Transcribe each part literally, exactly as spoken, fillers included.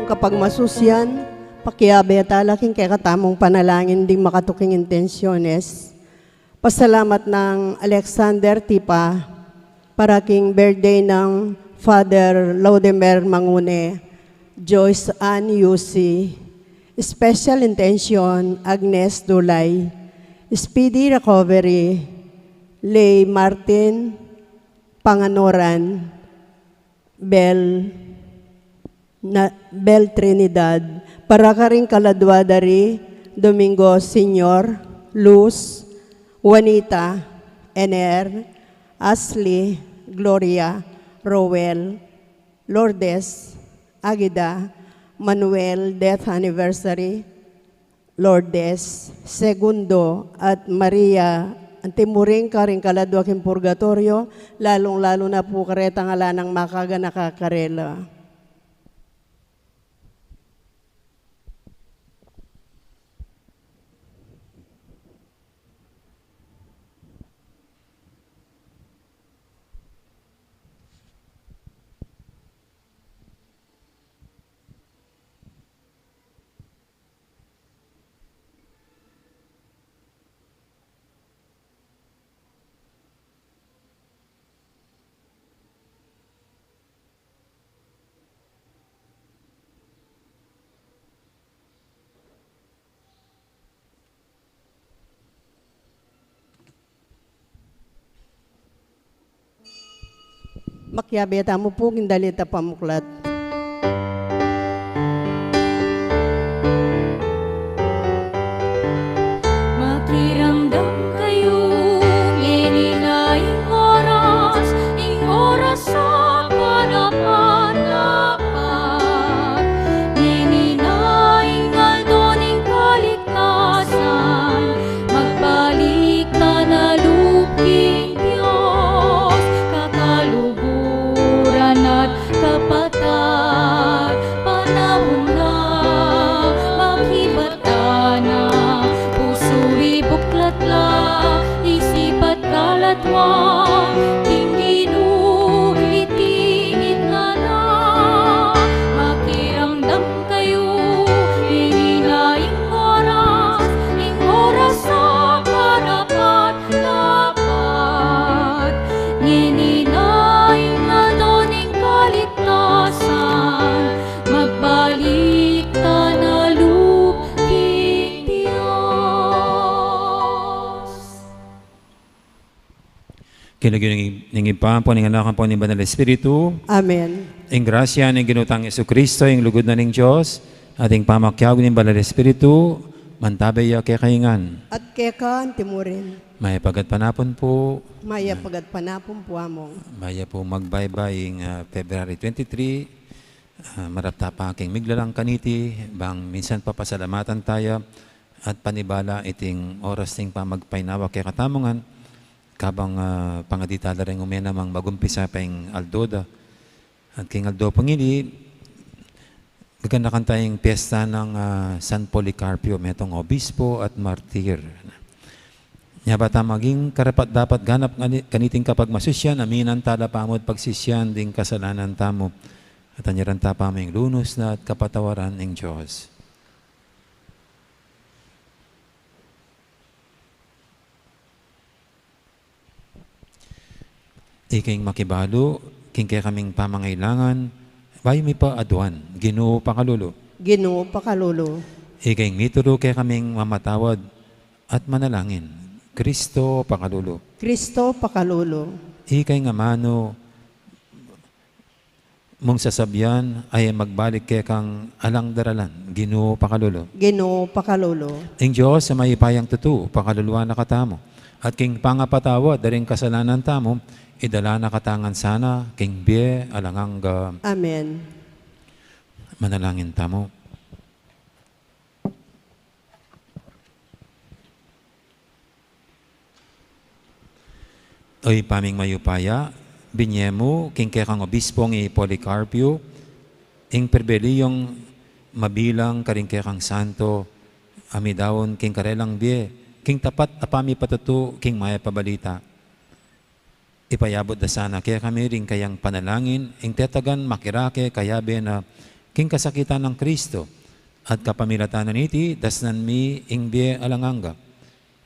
kapagmasusyan, pakiabe tala king kekatamung panalangin ding makatuking intensyones. Pasalamat nang Alexander Tipa, para king birthday nang Father Laudemer Mangune, Joyce Ann Yusi, special intention, Agnes Dulay, speedy recovery, Lay Martin Panganoran, Bel, na, Bel Trinidad, para karing kaladua da ri Domingo Senior, Luz, Juanita, Ener, Ashley, Gloria, Roel, Lourdes, Agida, Manuel, death anniversary, Lourdes, Segundo, at Maria, anti mu rin karing kaladua king purgatoryo, lalung-lalu na pu karetang ala nang makaganaka karela. Makiabe tamu pu king dalit a pamuklat. Makiramdam kayu, ngeni na ing oras, ing oras a karapat-dapat, ngeni na ing aldo ning kaligtasan, magbalik ta na lub king Dios, kakaluguran at kapatad, panahon na, makibat ta na, pusu, ibuklat la, isip at kaladwa, king Ginu iti itngan na, makiramdam kayu, ini na ing oras, ing oras a karapat-dapat. Ngeni na ing aldo ning kaligtasan, magbalik ta na lub king Dios. King lagyu ning, ning Ibpa, ampo ning Anak, ampo ning Banal Espiritu. Amen. Ing grasya ning Ginu tang Jesucristo, ing lugud na ning Dios, at ing pamakiabe ning Banal Espiritu, mantabe ya kekayu ngan. At keka anti mu rin. Mayap a gatpanapun pu. Mayap a gatpanapun pu, Among. Mayap pu magbaybay ing, ah, February twenty-three, ah, marap ta pa king miglalang kaniti, bang minsan papasalamatan taya, at panibala iting oras ning pamagpainawa kekatamu ngan, kabang, ah, pangadi tala ring ume namang magumpisa pa ing aldo da. At king aldo pung ini, gaganakan taya ing piyesta nang, ah, San Policarpio, metung obispo at martir. Nya ba ta maging karapat-dapat ganap ngani-, kaniting kapagmasusyan, aminan tala pamu at pagsisian ding kasalanan tamu. At anyaran ta pamu ing lunus na at kapatawaran ning Dios. Ika ing makibalu king kekaming pamangailangan, bayu mi pa aduan, Ginu pakalulu. Ginu pakalulu. Ika ing mituru kekaming mamatawad at manalangin, Kristo pakalulu. Kristo pakalulu. Ika ing amanu mung sasabian a e magbalik kekang alang daralan, Ginu pakalulu. Ginu pakalulu. Ing Dios a mayupayang tutu, pakaluluan na katamu. At king pangapatawad da ring kasalanan tamu, idala na katamu ngan sana king bie alang angga. Amen. Manalangin tamu. O Ibpa ming mayupaya, binie mu king kekang obispong i Policarpio ing pribilehiyong mabilang karing kekang santo a midaun king karelang bie, king tapat a pamipatutu king mayap a balita. Ipayabut da sana kekami ring kayang panalangin, ing tetagan makirake kayabe na king kasakitan nang Kristo, at kapamilatan na niti, dasnan mi ing bie alang angga.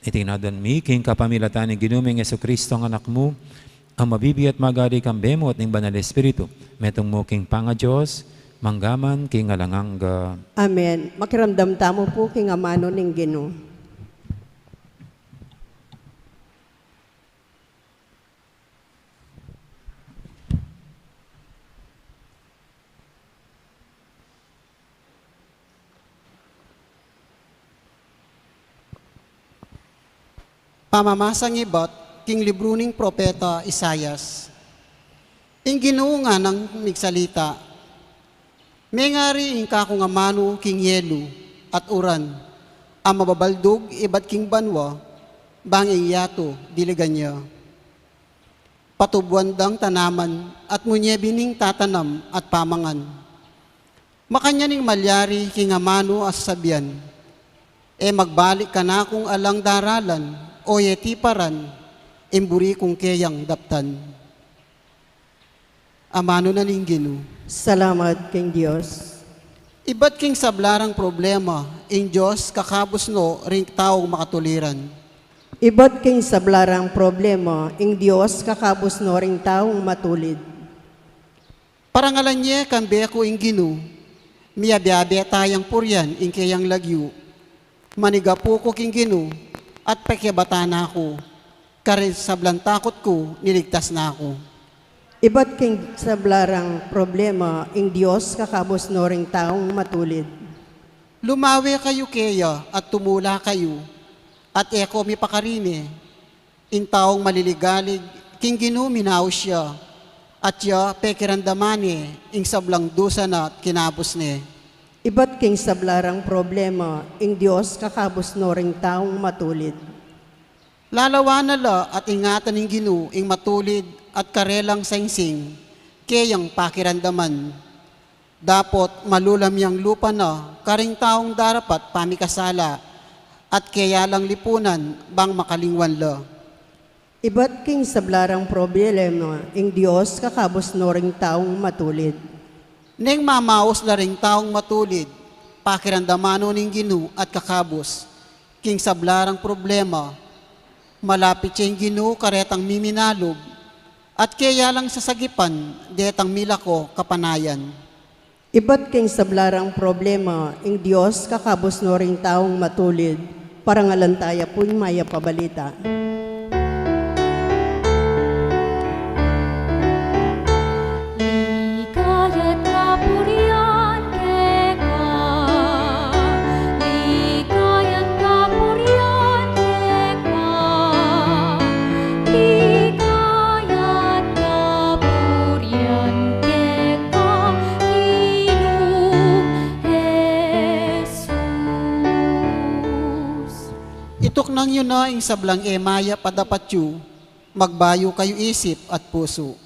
Iti ngan mi king kapamilatan ning Ginu ming Jesucristo, ing Anak mu, a mabibie at magari kambe mu at ning Banal Espiritu, metung mu king pangaDios, mangga man king alang angga. Amen. Makiramdam tamu pu king amanu ning Ginu. Pamamasang ibat king libru ning propeta Isaias. Ing Ginu nganang migsalita, mengari ing kakung amanu king yelu at uran, a mababaldug ibat king banua, bang ing yatu diligan ya. Patubuan dang tanaman at munye bining tatanam at pamangan. Makanyan ing malyari king amanu a sasabian, e magbalik kanakung alang daralan, o e tiparan ing buri kung keyang daptan. Amanu na ning Ginu. Salamat king Dios. Ibat king sabla rang problema, ing Dios kakabus no ring taung makatuliran. Ibat king sabla rang problema, ing Dios kakabus no ring taung matulid. Parangalan ye kambe ku ing Ginu, miyabe-abe tayang purian ing keyang lagyu. Manigapu ku king Ginu, at pekebatan na ku, karing sablang takut ku, niligtas na ku. Ibat king sabla rang problema, ing Dios kakabus no ring taung matulid. Lumawe kayu keya at tumula kayu, at e ko mipakarine. Ing taung maliligalig king Ginu minaus ya, at ya pekiramdaman ne ing sablang dusa na at kinabus ne. Ibat king sabla rang problema, ing Dios kakabus no ring taung matulid. Lalawan na la at ingatan ning Ginu ing matulid at karelang singsing, keyang pakiramdaman. Dapot malulam yang lupa na karing taung darapat pamikasala, at keya lang lipunan bang makalingwan la. Ibat king sabla rang problema, ing Dios kakabus no ring taung matulid. Neng mamaus la ring taung matulid, pakiramdaman no ning Ginu at kakabus. King sabla rang problema, malapit ya ing Ginu karetang miminalub, at keya lang sasagipan detang milako kapanayan. Ibat king sabla rang problema, ing Dios kakabus no ring taung matulid. Parangalan taya pu ing mayap a balita. Ligaya at kapurian keka, ligaya at kapurian keka, ligaya at kapurian keka, Ginung Jesus. Ituknang yu na ing sablang e mayap a dapat yu, magbayu kayu isip at pusu.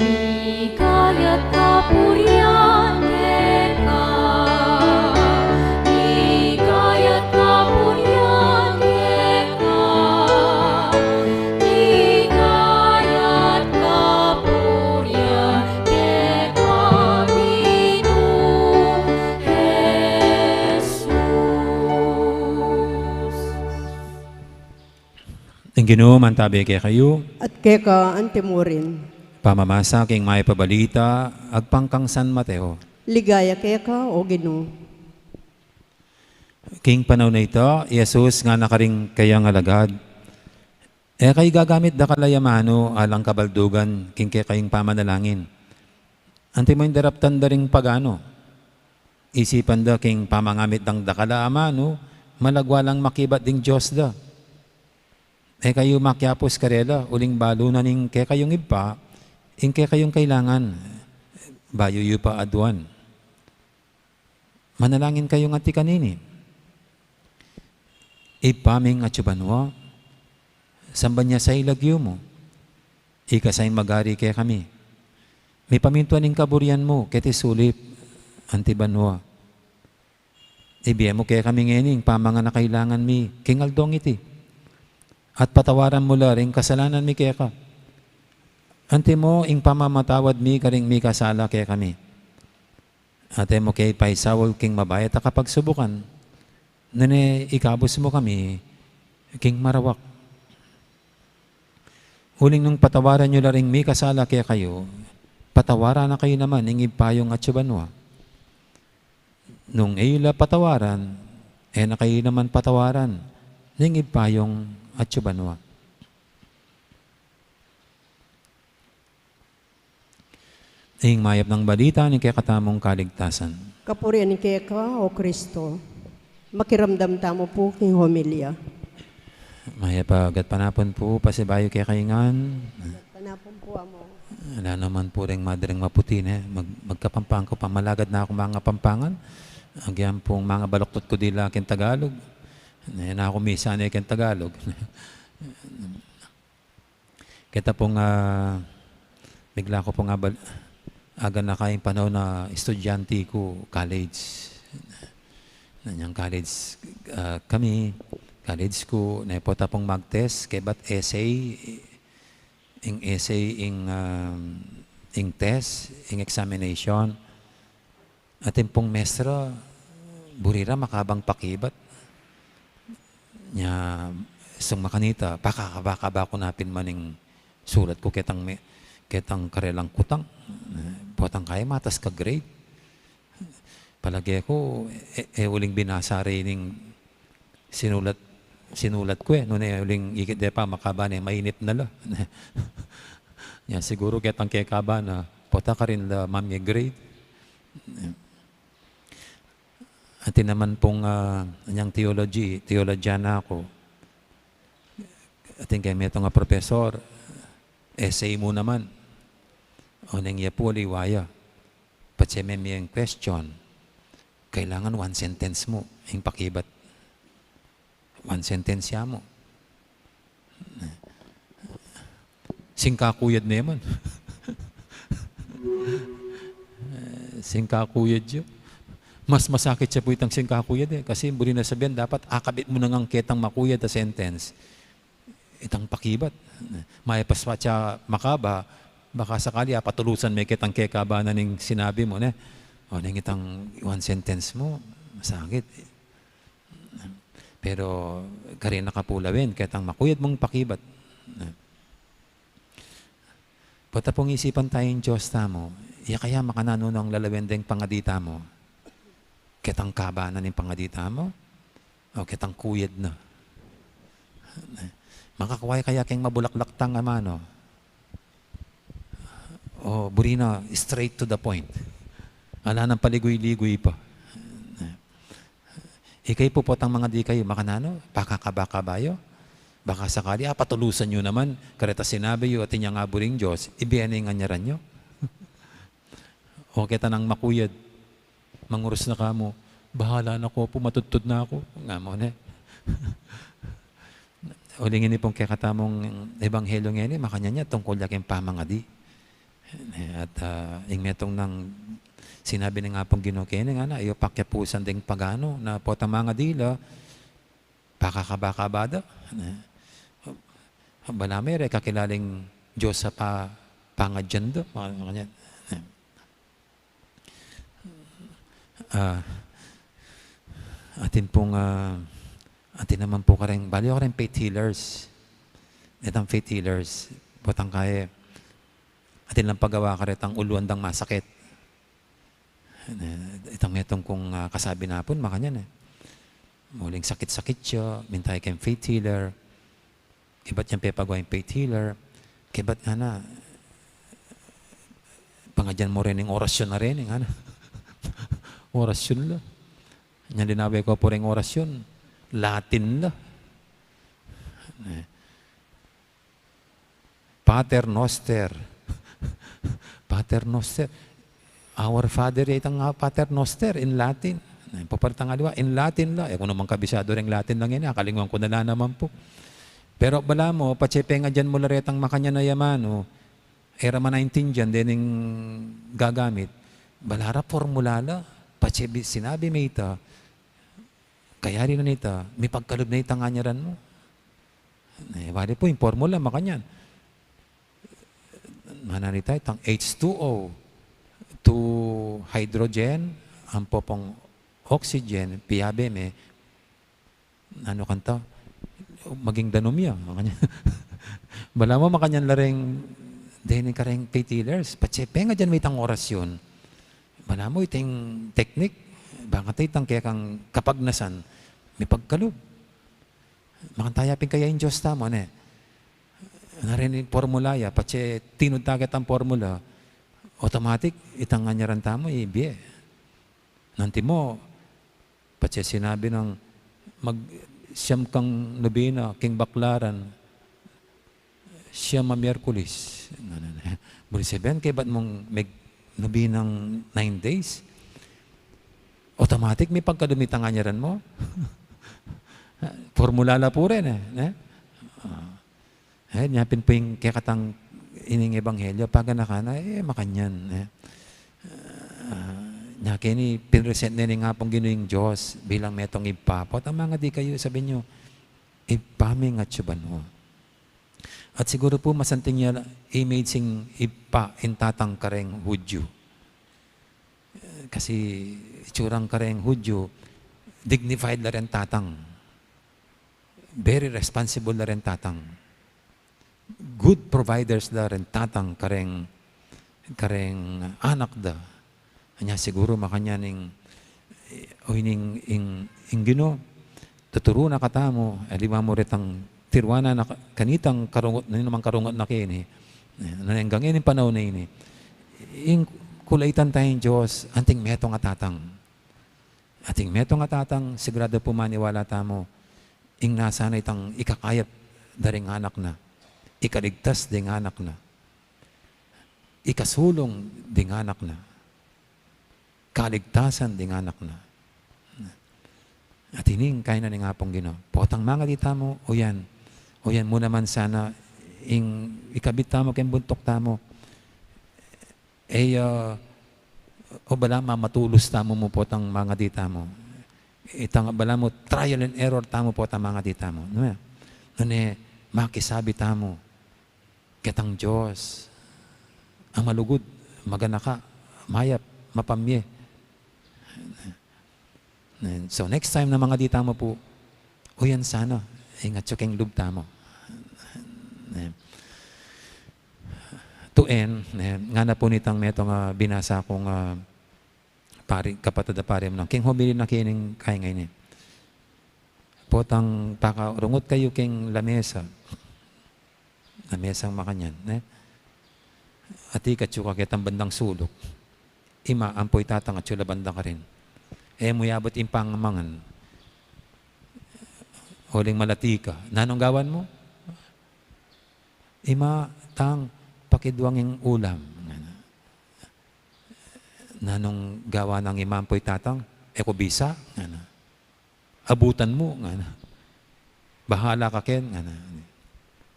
Ligaya at kapurian keka, ligaya at kapurian keka, ligaya at kapurian keka, Ginung Jesus. Ing Ginu mantabe kekayu. At keka anti murin. Pamamasa king mayap a balita agpang kang San Mateo. Ligaya keka, o Ginu. King panaun a ita, i Jesus ngana karing kayang alagad, e kayu gagamit dakal a amanu alang kabaldugan king kekayung pamanalangin. Antimo ing daraptan da ring paganu. Isipan da king pamangamit dang dakal a amanu, malagwa lang makibat ding Dios da. E kayu makiapus karela, uling balu na ning kekayung Ibpa ing kekayung kailangan, bayu yu pa aduan. Manalangin kayung anti kanini. Ibpa ming atsu banua, samban ya sa ing lagyu mu. Ika sa ing magari kekami. Mipamintuan ing kaburian mu keti sulip anti banua. Ibie mu kekami ngeni ing pamangan a kailangan mi king aldong iti. At patawaran mu la ring kasalanan mi keka, antimo ing pamamatawad mi karing mikasala kekami. At e mu ke paisaul king mabayat a kapagsubukan, nune ikabus mu kami king marawak. Uling nung patawaran yu la ring mikasala kekayu, patawaran na kayu naman ning Ibpa yung atsu banua. Nung e yu la patawaran, e na kayu naman patawaran ning Ibpa yung atsu banua. Ing mayap nang balita ning kekatamung kaligtasan. Kapurian keka, O Kristo. Makiramdam tamu pu king homilya. Mayap a gatpanapun pu, pasibayu kekayu ngan. Gatpanapun pu, Among. Ala naman pu ring madring maputi, ne? Mag-, magkapampangan ku, pamalagad na ku mangapampangan. Agyang pung mangabaluktot ku dila king Tagalog. Ne, e na ku misa ne king Tagalog. Keta pung, ah, bigla ku pung abal-, aganaka ing panaun a estudyante ku college. Nanyang college, ah, kami, college ku, ne, pota pung mag-test, kebat essay, ing essay, ing, ah, ing test, ing examination. Atin pung mestra, buri ra makabang pakibat. Nya, sung makanita, pakakaba-kaba ku na pin man ing sulat ku ketang me-, ketang karelang kutang. Eh, potang kaya matas ka grade. Palage ku, e, e uling binasa re ning sinulat, sinulat ku e. Nune uling ikit de pa, makaba ne, mainit na la. Nya, siguru ketang kekaba na, pota karin la mamye grade. Atin naman pung, ah, anyang theology, theologian na ku. Atin kaya metung a professor, essay mu naman. O neng ya pu, aliwa ya. Patse me miyeng question. Kailangan one sentence mu ing pakibat. One sentence ya mu. Singkakuyad ne man. Singkakuyad ya. Mas masakit ya pu itang singkakuyad e. Kasi buri na sabian, dapat akabit mu na ngan ketang makuyad a sentence. Itang pakibat. Mayap pa sa makaba, baka sakali apatulusan me ketang kekaba na ning sinabi mu, ne? O neng itang one sentence mu, masakit. Pero karin na ka pu lawen ketang makuyad mung pakibat. Pota pung isipan taya ing Dios tamu, ya kaya makananu nang lalawen deng pangadi tamu? Ketang kaba na ning pangadi tamu? O ketang kuyad na? Makakaway kaya keng mabulaklak tang amanu? O buri na straight to the point? Ala nang paligoy-ligoy pa. Ikayu pu, potang mangadi kayu, makananu? Pakakaba-kaba yu? Baka sakali, ah, patulusan yu naman, kareta sinabi yu, atin yang abu ring Dios, ibie ne ing anyaran yu. O keta nang makuyad, mangurus na ka mu, "Bahala na ko pu, matudtud na ku," nga mu, ne? Uling ini pung kekatamung ebanghelyo ngeni, makanyan ya, tungkul ya keng pamangadi. At, ah, ing metung nang sinabi ning Apung Ginu keni, ngana, e yu pakiapusan deng paganu na potang mangadi la, pakakaba-kaba da. Balamu e re kakilala ing Dios a pa-, pangadyan da, makanyan. Ah, atin pung, ah, atin naman pu kareng, bale yu kareng faith healers. Itang faith healers, potang kaya, atin lang pagawa karetang uluan dang masakit. Itang metung kung, ah, kasabi na pun, makanyan e. Muling sakit-sakit ya, minta ya keng faith healer. Kebat yang pepagawa ing faith healer, kebat ngana, pangadyan mu reni ing orasyun a reni, ngana. Orasyun la. Nyang linawe ku pu reng orasyun, Latin la. Ne. Pater noster. Pater noster. Our Father, ya itang, ah, Pater noster in Latin. Paparitang aliwa, in Latin la. E ku naman kabisadu reng Latin lang ini, akalingwan ku na la naman pu. Pero balamu, patse pengadyan mu la retang makanyan a amanu, e ra man aintindian dening gagamit. Bala ra formula la, patse bi-, sinabi me ita, kayari na nita, mipagkalub na itang anyaran mu. E, bale pu, ing formula, makanyan. Mananita, itang H two O, two, two hydrogen, ampo pung oxygen, piyabe me, nanu kanta, maging danum ya, makanyan. Balamu makanyan la reng, deni kareng painkillers, patse pengadyan me itang orasyon. Balamu iting teknik, bang kanta itang kekang kapagnasan, mipagkalub. Makanta ya pin kaya ing Dios tamu, ne? Nanu rin ing formula ya, patse tinud ta ketang formula, automatic, itang anyaran tamu, ibie. Antimo, patse sinabi nang mag-, siyam kang nobena king baklaran, siyam a Miyerkules. Buri sabian, kaybat mung meg-, nobenang nine days, automatic mipagkalub itang anyaran mu. Formula la pu rin, e, ne? Ah. E, nya pin pu ing kekatang ining ebanghelyo, paganakan na, e, makanyan, e. Ah, nya keni, pinresent ne ning Apung Ginu ing Dios bilang metung Ibpa. Potang mangadi kayu, sabi niyu, "Ibpa ming atsu banua." At siguru pu masanting ya image ing Ibpa, ing tatang kareng Hudyu. Kasi itsurang kareng Hudyu, dignified la reng tatang. Very responsible la reng tatang. Good providers la reng tatang kareng, kareng anak da. Nya siguru makanyan ing, o ining, ing, ing Ginu, tuturu na katamu, e, aliwa mu retang tiruanan na ka-, kanitang karungut, nanu mang karungut na keni. E, nanu, anggang ing panaun a ini. Ing kulaitan taya ing Dios, anting metung a tatang. Anting metung a tatang, siguradu pu maniwala tamu, ing nasa na itang ikakayap da ring anak na, ikaligtas ding anak na, ikasulung ding anak na, kaligtasan ding anak na. At ining kainan ning Apung Ginu. Potang mangadi tamu, uyan. Uyan mu naman sana ing ikabit tamu keng buntuk tamu. E, a, o balamu matulus tamu mu potang mangadi tamu. Itang balamu trial and error tamu potang mangadi tamu. Nune, nune makisabi tamu ketang Dios a malugud, maganaka, mayap, mapamye. So, next time na mangadi tamu pu, uyan sana ing atsu keng lub tamu. To end, e, ngana pu nitang metung a binasa kung, a, pari, kapatad a pari mu nang, keng homily na kening kaingayni. Potang pakarungut kayu keng lamesa. Lamesang makanyan, ne? Atiu ka atsu ka ketang bandang suluk. Ima, ampo i tatang atsu la banda karin. E mu yabut ing pangamangan. Uling malati ka. Nanung gawan mu? Ima, tang, pakiduang ing ulam. Ngana. Nanung gawan nang ima ampo i tatang? E ku bisa, ngana. Abutan mu, ngana. Bahala ka ken, ngana.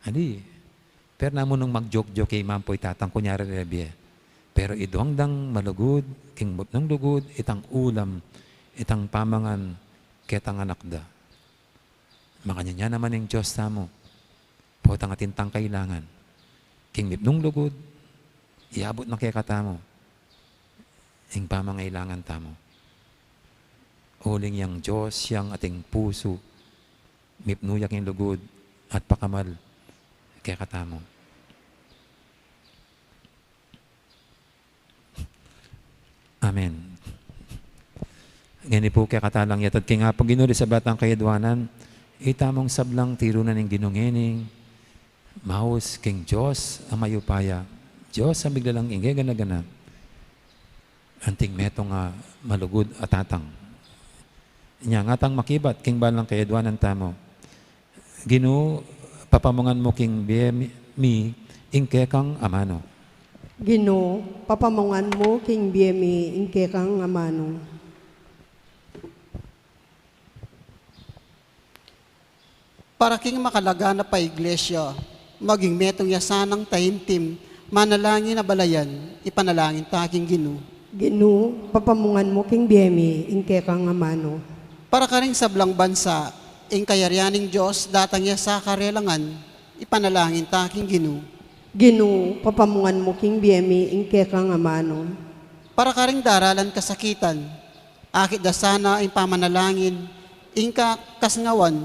Ali, pero na mu nung mag-joke-joke keng ima ampo i tatang, kunyari reng bie. Pero iduang dang malugud, king mipnung lugud, itang ulam, itang pamangan, ketang anak da. Makanyan ya naman ing Dios tamu. Potang atin tang kailangan, king mipnung lugud, iabut na kekatamu ing pamangailangan tamu. Uling yang Dios, yang ating pusu, mipnu ya king lugud at pakamal kekatamu. Amen. Ngeni pu kekatamu lang yatad king Apung Ginu, ding sablang kayadwanan, itamung sablang tiru na ning Ginu ngeni, maus king Dios a mayupaya, Dios a miglalang ing gana-gana, anting metung a malugud a tatang. Inya ngatang makibat king balang kayadwanan tamu. Ginu, papamungan mu king bie mi, mi ing kekang amanu. Ginu, papamungan mu king bie mi ing kekang amanu. Para king makalaganap a iglesia, maging metung ya sanang taimtim, manalangin a balayan, ipanalangin ta king Ginu. Ginu, papamungan mu king bie mi ing kekang amanu. Para karing sablang bansa, ing kayarian ning Dios datang ya sa karelangan, ipanalangin ta king Ginu. Ginu, papamungan mu king bie mi ing kekang amanu. Para karing daralan kasakitan, Akit da sana ing pamanalangin, ing ka-, kasngawan,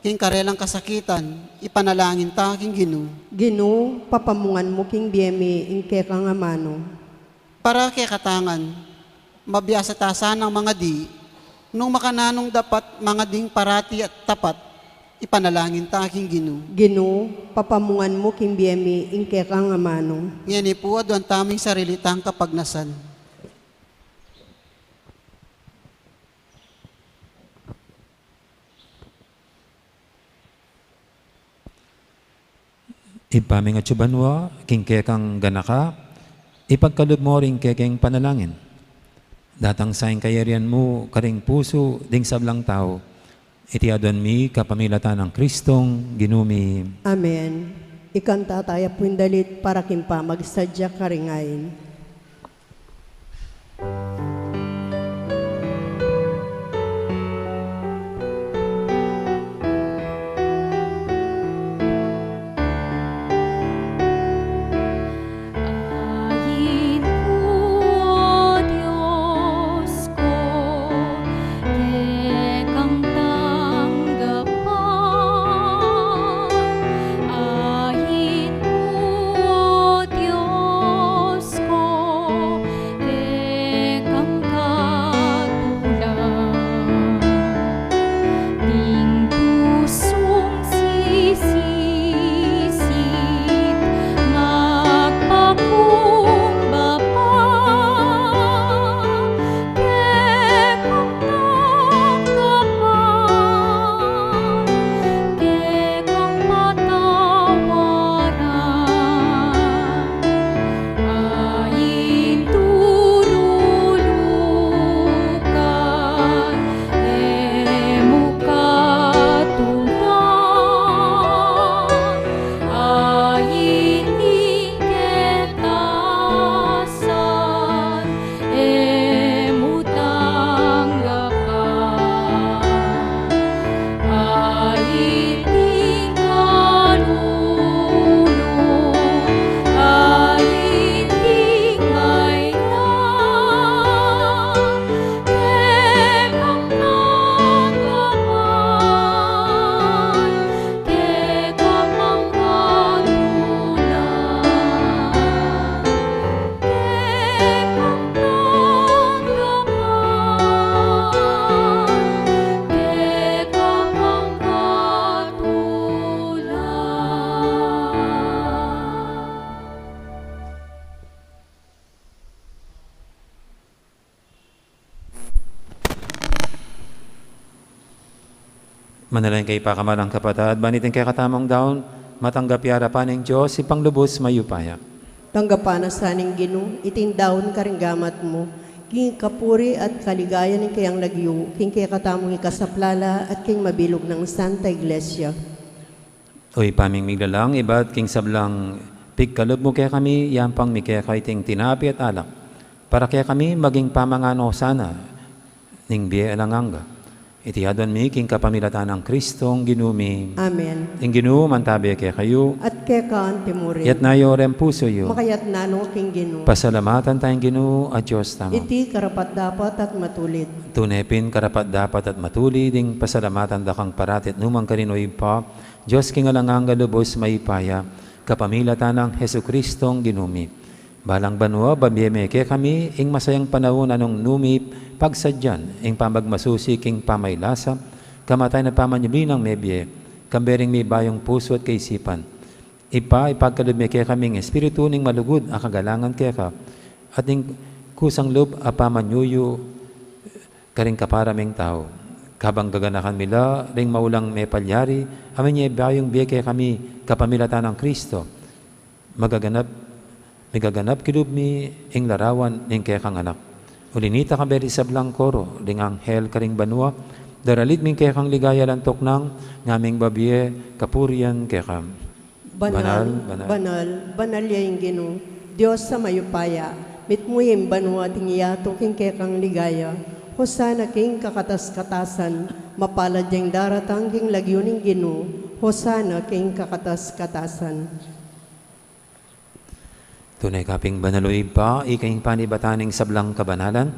king karelang kasakitan, ipanalangin ta king Ginu. Ginu, papamungan mu king bie mi ing kekang amanu. Para kekatang ngan, mabiasa ta sanang mangadi, nung makananung dapat mangading parati at tapat, ipanalangin ta king Ginu. Ginu, papamungan mu king bie mi ing kekang amanu. Ngeni pu, aduan tamu ing sarili tang kapagnasan. Ibpa ming atsu banua, king kekang ganaka, ipagkalub mu ring kekeng panalangin. Datang sa ing kayarian mu karing pusu ding sablang tau. Iti aduan mi kapamilatan nang Kristong Ginu mi. Amen. Ikanta taya pu ing dalit para king pamagsadya karing ain. Ain ku, O Dios ku, kekang tanggapan. Ain ku, O Dios ku, kekang katulan. Ding pusung sisisi, magpakumbaba, kekang tanggapan, kekang patawaran. Ain turulukan, e mu katulan. Ain keketasan, e mu tanggapan. Ain ding kalulu, ain ding maila, kekang tanggapan, kekang pangkatulan. Kekang tanggapan, kekang pangkatulan. Manalangin kayu pakamalan kung kapatad, ban iting kekatamung daun, matanggap ya arapan ning Dios, Ibpang lubus mayupaya. Tanggapan na sa ning Ginu iting daun karing gamat mu, king kapurian at kaligayan ning kayang lagyu, king kekatamung ikasaplala at king mabilug nang Santa Iglesia. O Ibpa ming miglalang, ibat king sablang pigkalub mu kekami, yampang mi keka iting tinape at alak, para kekami maging pamanganu sana ning bie alang angga. Iti aduan mi king kapamilatan nang Kristong Ginu mi. Amen. Ing Ginu mantabe kekayu. At keka antimurin. Itas yu reng pusu yu. Makatas na no king Ginu. Pasalamatan taya ing Ginu a Dios tamu. Iti karapat-dapat at matulid. Tune pin karapat-dapat at matulid ing pasalamatan da kang parati at nukarin man, O Ibpa, Dios king alang angga, lubus mayupaya, kapamilatan nang Jesukristong Ginu mi. Balang banua, babie me kekami ing masayang panaun a nung nu mi pagsadyan ing pamagmasusi king pamailasa, kamatayan at pamanyubli nang mebie, kambe ring mibayung pusu at kaisipan. Ibpa, ipagkalub me kekami ing espiritu ning malugud a kagalangan keka, at ing kusang lub a pamanyuyu karing kapara ming tau. Kabang gaganakan mi la ring maulang mepalyari a minyebayung bie kekami kapamilatan nang Kristo, magaganap, migaganap king lub mi ing larawan ning kekang Anak. Uli na nita, kambe ring sablang koro ding anghel karing banua, daralit mi ing kekang ligaya alang tuknang, ngaming babie kapurian keka. Banal, banal, banal, banal ya ing Ginu, Dios a mayupaya, mitmu ya ing banua at ing yatu king kekang ligaya. Hosana king kakatas-katasan, mapalad ya ing daratang king lagyu ning Ginu, hosana king kakatas-katasan. Tune ka pin banal, O Ibpa, ika ing panibatan ning sablang kabanalan,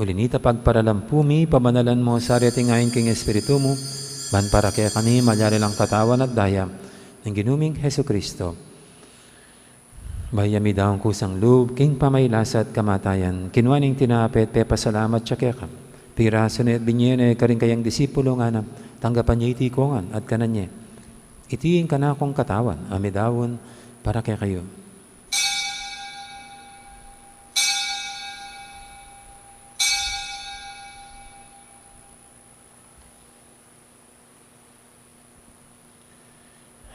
Uli nita, pagparalan pu mi, pabanalan mu sa reting ain king Espiritu mu, ban para kekami malyari lang katawan at daya ning Ginu ming Jesucristo. Bayu ya midaun kusang lub king pamailas at kamatayan, kinua ne ing tinape at pepasalamat ya keka. Pirasu ne at binye ne karing kayang disipulo, ngana, tanggapan ye iti kongan at kanan ye. Iti ing kanakung katawan a midaun para kekayu.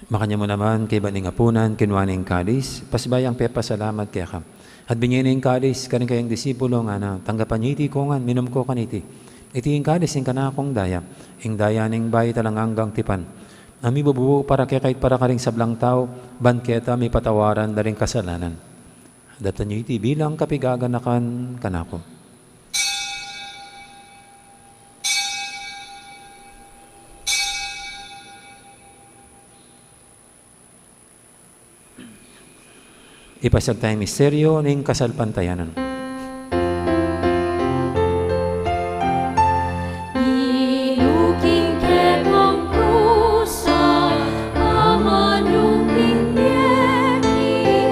Makanyan mu naman, kaybat ning apunan, kinua ne ing kalis, pasibayu yang pepasalamat keka. At binye ne ing kalis karing kayang disipulo, ngana, tanggapan ye iti kongan, minum ko kaniti. Iti ing kalis ning kanakung daya, ing daya ning bayu at alang anggang tipan, a mibubu para kekayu at para karing sablang tau, ban keta mipatawaran da ring kasalanan. Daptan ye iti bilang kapigaganakan kanaku. Ipasiag taya ing misteryu ning kasalpantayanan. Inu king kekang kusa, amanu king bie,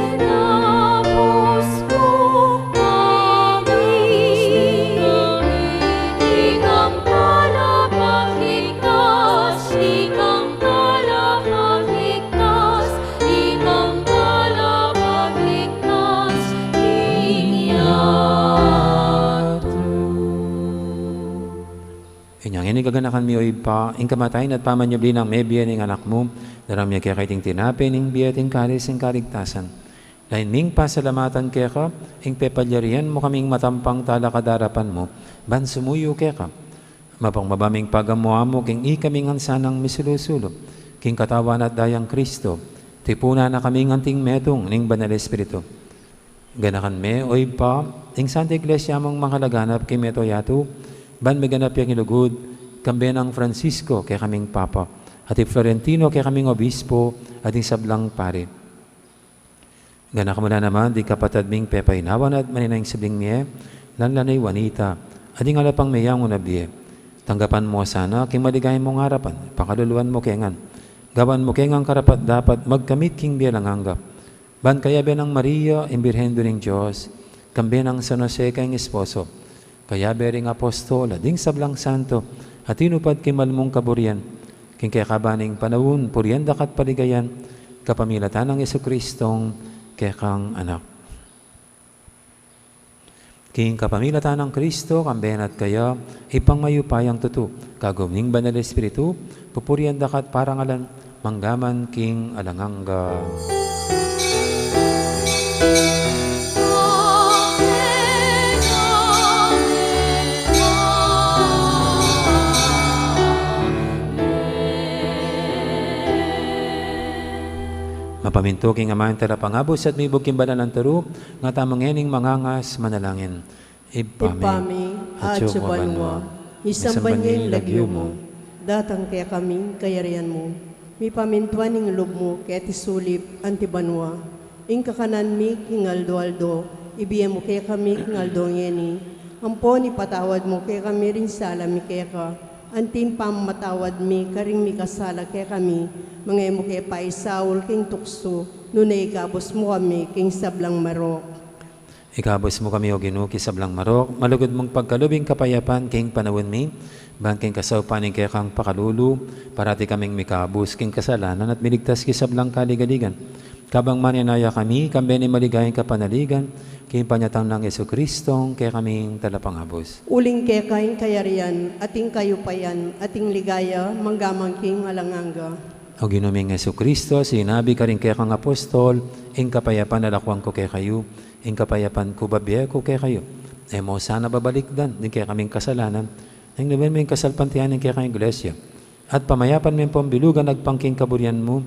kinabus mu kami. Ikang talapagligtas, ikang talapagligtas, ikang talapagligtas king yatu. Inya ngeni gaganakan mi, o Ibpa, ing kamatayan at pamanyubli nang mebie ning Anak mu, darang mi keka iting tinape ning bie at ing kalis ning kaligtasan. Lain ming pasalamatan keka ing pepalyarian mu kaming matampang talakad arapan mu, ban sumuyu keka. Mapagmabaming pagamu-amu king ikaming ngan sanang misulu-sulu king katawan at dayang Kristo, tipunan na kaming anting metung ning Banal Espiritu. Ganakan me, o Ibpa, ing Santa Iglesia mung makalaganap king meto yatu, ban miganap ya king lugud, kambe nang Francisco, kekaming Papa, at i Florentino, kekaming Obispo, at ing sablang pari. Ganakan mu la naman ding kapatad ming pepainawan at manenaya king subling mie, lalung-lalu na i Juanita, at ding ala pang meyangu na bie. Tanggapan mu sana king maligaya mung arapan, pakaluluan mu ke ngan. Gawan mu ke ngan karapat-dapat magkamit king bie alang angga. Ban kayabe nang Maria, ing Birhen Indu ning Dios, kambe nang San Jose kayang esposo, kayabe ring apostol, at ding sablang santo a tinupad king mal mung kaburian, king kekaban ning panaun, purian da ka at paligayan, kapamilatan nang Jesucristong kekang Anak. King kapamilatan nang Kristo, kambe na at kaya, Ibpang mayupayang tutu, kagum ning Banal Espiritu, pupurian da ka at parangalan, mangga man king alang angga. Mapamintu king Ama ing Talapangabus at mibug king banal a turu, nga tamu ngening mangangas manalangin. Ibpa mi, Ibpa mi, atsu ka banua, misamban ya ing lagyu mu, datang kekami ing kayarian mu, mipamintuan ing lub mu keti sulip anti banua. Ing kakanan mi king aldo-aldo, ibie mu kekami king aldo ngeni, ampon ipatawad mu kekami ring sala mi keka, anti ing pamamatawad mi karing mikasala kekami, manga e mu ke paisaul king tuksu, nune ikabus mu kami king sablang marok. Ikabus mu kami, O Ginu, king sablang marok, malugud mung pagkalub ing kapayapan king panaun mi, ban king kasaupan ning kekang pakalulu, parati kaming mikabus king kasalanan at miligtas king sablang kaligaligan. Kabang manenaya kami, kambe ning maligayang kapanaligan, king panyatang nang Jesucristong kekaming Talapangabus. Uling keka ing kayarian, at ing kayupayan, at ing ligaya, mangga man king alang angga. O Ginu ming Jesucristo, sinabi karing kekang apostol, ing kapayapan lakuan ku kekayu, ing kapayapan ku bibie ku kekayu. E mu sana babalikdan ding kekaming kasalanan, nune luban mu ing kasalpantayanan ning kekang Iglesia. At pamayapan me ampon bilugan agpang king kaburian mu,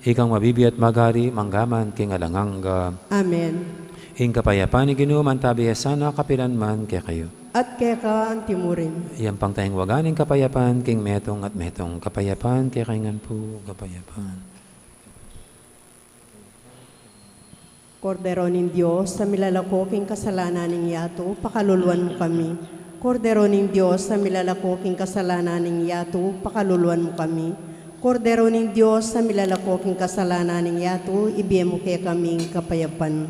ikang mabibie at magari, mangga man king alang angga. Amen. Ing kapayapan ning Ginu mantabi ya sana kapilan man kekayu. At keka anti murin. Iyampang taya ing waga ning kapayapan king metung at metung. Kapayapan kekayu ngan pu, kapayapan. Kordero ning Dios, a milalako king kasalanan ning yatu, pakaluluan mu kami. Kordero ning Dios, a milalako king kasalanan ning yatu, pakaluluan mu kami. Kordero ning Dios, a milalako king kasalanan ning yatu, ibie mu kekaming kapayapan.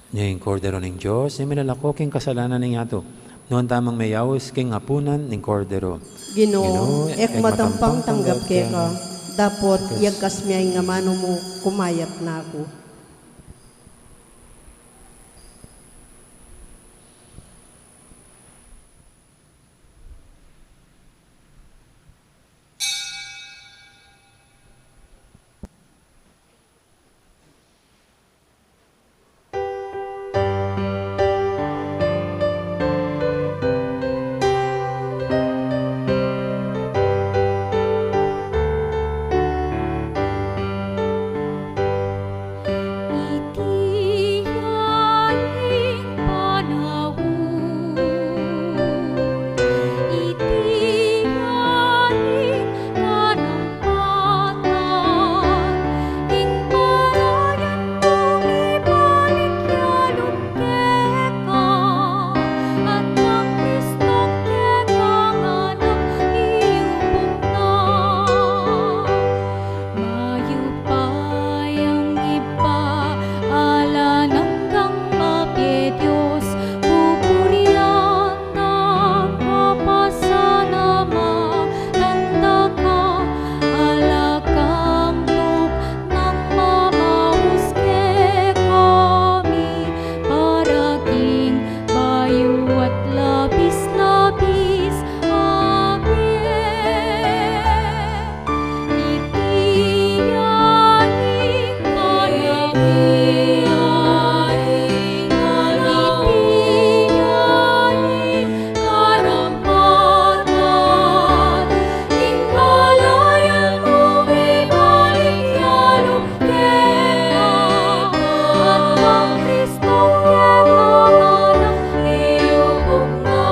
Ning Kordero ning Dios, a milalako king kasalanan ning yatu. Nuan tamung meyaus king apunan ning Kordero. Ginu, Ginu, e ku matampang tanggap keka, dapot iyagkas mu ing amanu mu, kumayap na ku. Iti ya ing panaun, iti ya ing kanampatan, ing balayan mung ibalik ya lub keka, at magpistong kekang anak miyubuk na. Mayupayang Ibpa, alang anggang mabie Dios, pupurian da ka, pasalamatan da ka, ala kang tuknang mamaus kekami, para king bayu at labis-labis. Amen. Iti ya ing kanampatan, iti ya ing kanampatan, ing balayan mung ibalik ya lub keka, at magpistong kekang anak miyubuk na.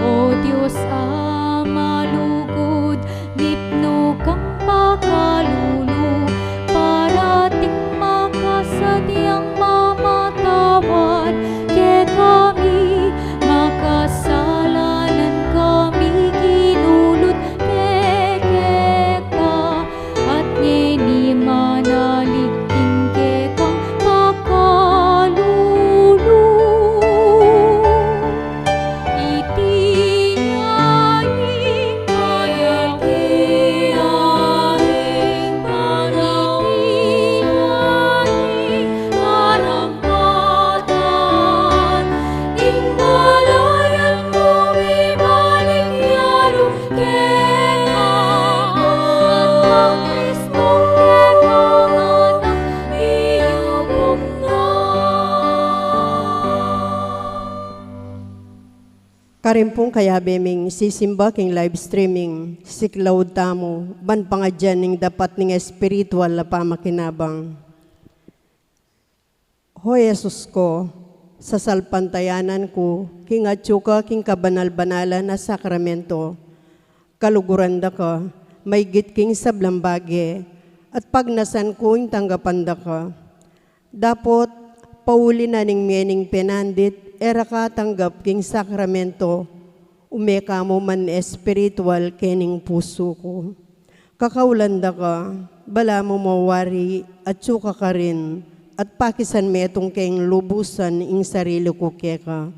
O Dios a malugud, mipnu kang pakalulu, para ting makasadyang mamatawad kekami, makasalanan kami, kinulut ke keka, at ngeni manalig king kekang pakalulu. Iti ya ing kanampatan, iti ya ing kanampatan, ing balayan mung ibalik ya lub keka, at magpistong kekang anak miyubuk na. Karin pung kayabe ming sisimba king live streaming, siklaud tamu ban pangadyan ning dapat ning espiritual a pamakinabang. O Jesus ku, sasalpantayanan ku king atyu ka king kabanal-banalan a sakramento. Kaluguran da ka maigit king sablang bage, at pagnasan ku ing tanggapan da ka. Dapot pauli na ning mening penandit, e ra ka tanggap king sakramento, ume ka mu man espiritual kening pusu ku. Kakaulan da ka, balamu mawari, atyu ka karin, at pakisan metung keng lubusan ing sarili ku keka.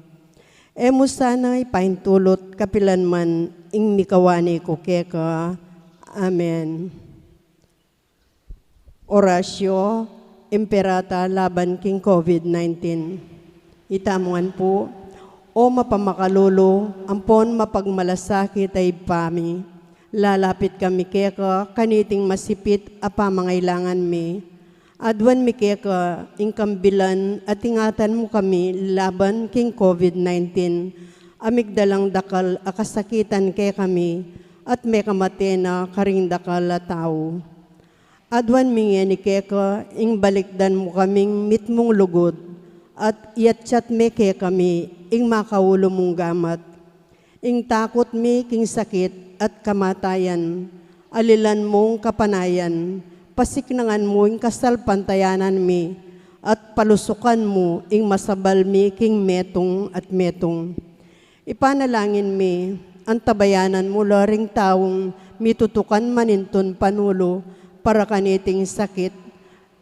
E mu sana ipaintulut kapilan man ing mikawani ku keka. Amen. Oratio Imperata laban king COVID nineteen. Itamu ngan pu. O mapamakalulu ampon mapagmalasakit a Ibpa mi, lalapit kami keka kaniting masipit a pamangailangan mi. Aduan mi keka ing kambilan at ingatan mu kami laban king COVID nineteen, a migdalang dakal a kasakitan kekami at mekamate na karing dakal a tau. Aduan mi ngeni keka ing balikdan mu kaming mitmung lugud, at iatsat me kekami ing makaulu mung gamat. Ing takut mi king sakit at kamatayan, alilan mung kapanayan, pasiknangan mu ing kasalpantayanan mi, at palusukan mu ing masabal mi king metung at metung. Ipanalangin mi, antabayanan mu la ring taung mitutukan manintun panulu para kaniting sakit,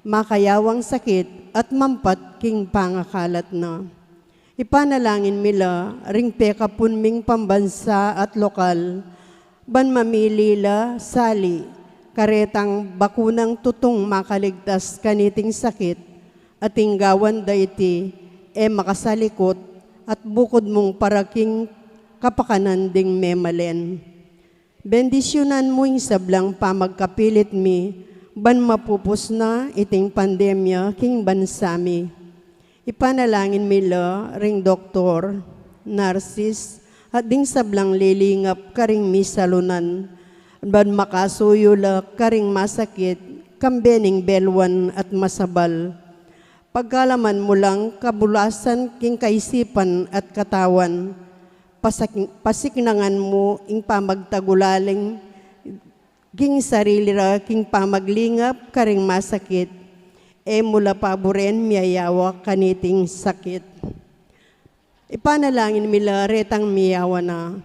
makayawang sakit at mampat king pangakalat na. Ipanalangin mi la ring pekapun ming pambansa at lokal, ban mamili la sali karetang bakunang tutung makaligtas kaniting sakit, at ing gawan da iti e makasalikut at bukud mung para king kapakanan ding memalen. Bendisyunan mu ing sablang pamagkapilit mi, ban mapupus na iting pandemya king bansa mi. Ipanalangin mi la ring doktor, narsis, at ding sablang lilingap karing misalunan, ban makasuyu la karing masakit, kambe ning belwan at masabal. Pagkalaman mu lang kabulasan king kaisipan at katawan, pasak-, pasiknangan mu ing pamagtagulaling king sarili ra king pamaglingap karing masakit, e mu la paburen miyayawa kaniting sakit. Ipanalangin mi la retang miyawa na,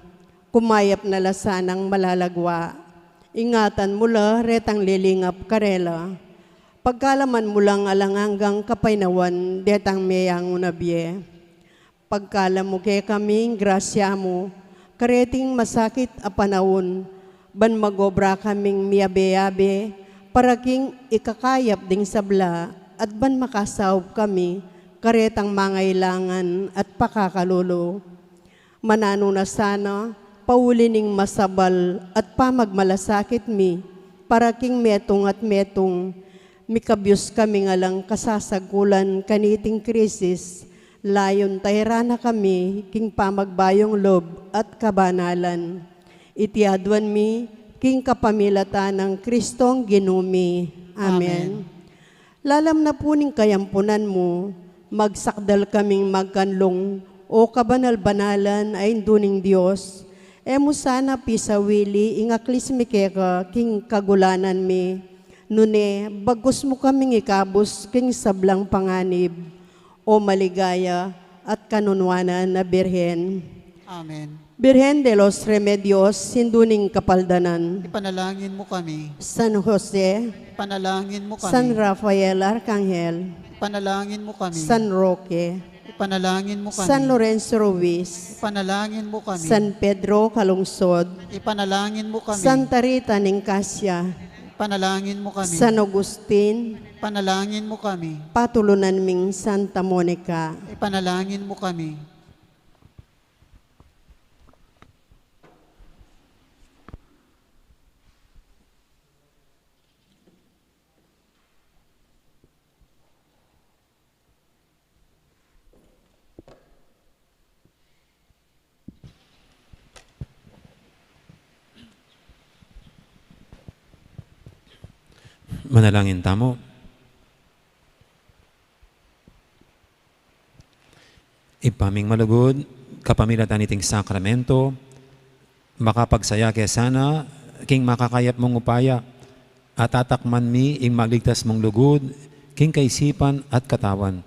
kumayap na la sanang malalagwa. Ingatan mu la retang lilingap karela. Pagkalaman mu lang alang anggang kapaynawan detang meyangu na bie. Pagkalam mu kekami ing grasya mu, kareting masakit a panaun, ban mag-obra kaming miyabe-yabe, para king ikakayap ding sabla, at ban makasaup kami, karetang mangailangan at pakakalulu. Mananu na sana, pauli ning masabal at pamagmalasakit mi, para king metung at metung, mikabyus kaming alang kasasagkulan kaniting krisis, layun tayran na kami king pamagbayung lub at kabanalan. Iti aduan mi, king kapamilatan nang Kristong Ginu mi. Amen. Amen. Lalam na pu ning kayampunan mu, magsakdal kaming magkanlung, O kabanal-banalan a Indu ning Dios, e mu sana pisawili ing aklis mi keka king kagulanan mi, nune bagkus mu kaming ikabus king sablang panganib, O maligaya at kanunuanan a Birhen. Amen. Birhen de los Remedios, Indu ning Kapaldanan. Ipanalangin mu kami. San Jose. Ipanalangin mu kami. San Rafael Arcangel. Ipanalangin mu kami. San Roque. Ipanalangin mu kami. San Lorenzo Ruiz. Ipanalangin mu kami. San Pedro Calungsod. Ipanalangin mu kami. Santa Rita ning Casia. Ipanalangin mu kami. San Agustin. Ipanalangin mu kami. Patulunan ming Santa Monica. Ipanalangin mu kami. Manalangin tamu. Ibpa ming malugud, kapamilatan niting sakramento, makapagsaya ke sana king makakayap mung upaya, at atakman mi ing magligtas mung lugud king kaisipan at katawan.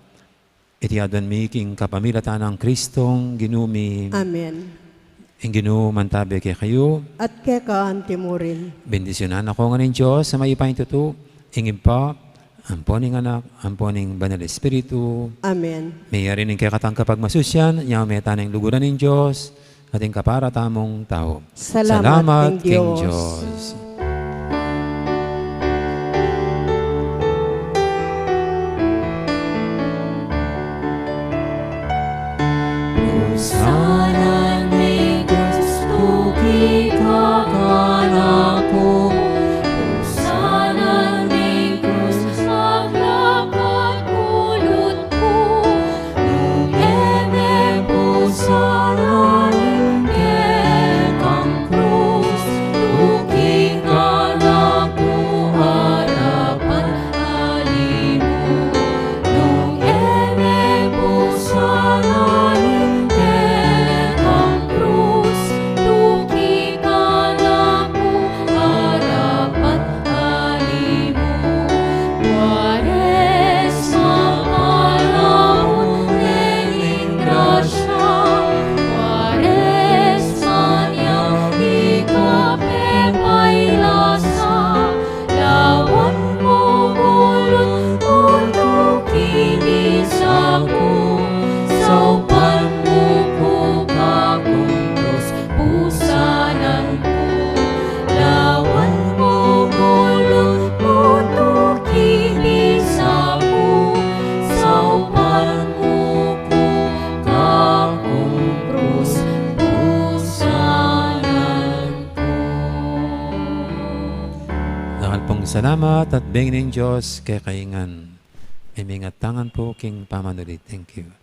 Iti aduan mi king kapamilatan nang Kristong Ginu mi. Amen. Ing Ginu mantabe kekayu. At keka antimurin. Bendisyunan na ko ngan ning Dios a mayupaya king tutu, ing Ibpa, ampo ning Anak, ampo ning Banal Espiritu. Amen. Meyari ning kekatang kapagmasusyan, nyau me tane ing luguran ning Dios, at ing kapara tamung tau. Salamat king Dios. Sana ni Kristu kika kanaku, sana ni Kristu aglakat kulut ku, nung e me pu sana ning kekang krus, tuki kanaku arapan alimu, nung e me pu sana ning Salamat at bengi ning Dios kekayu ngan. Mimingat tangan pu king pamanulid. Thank you.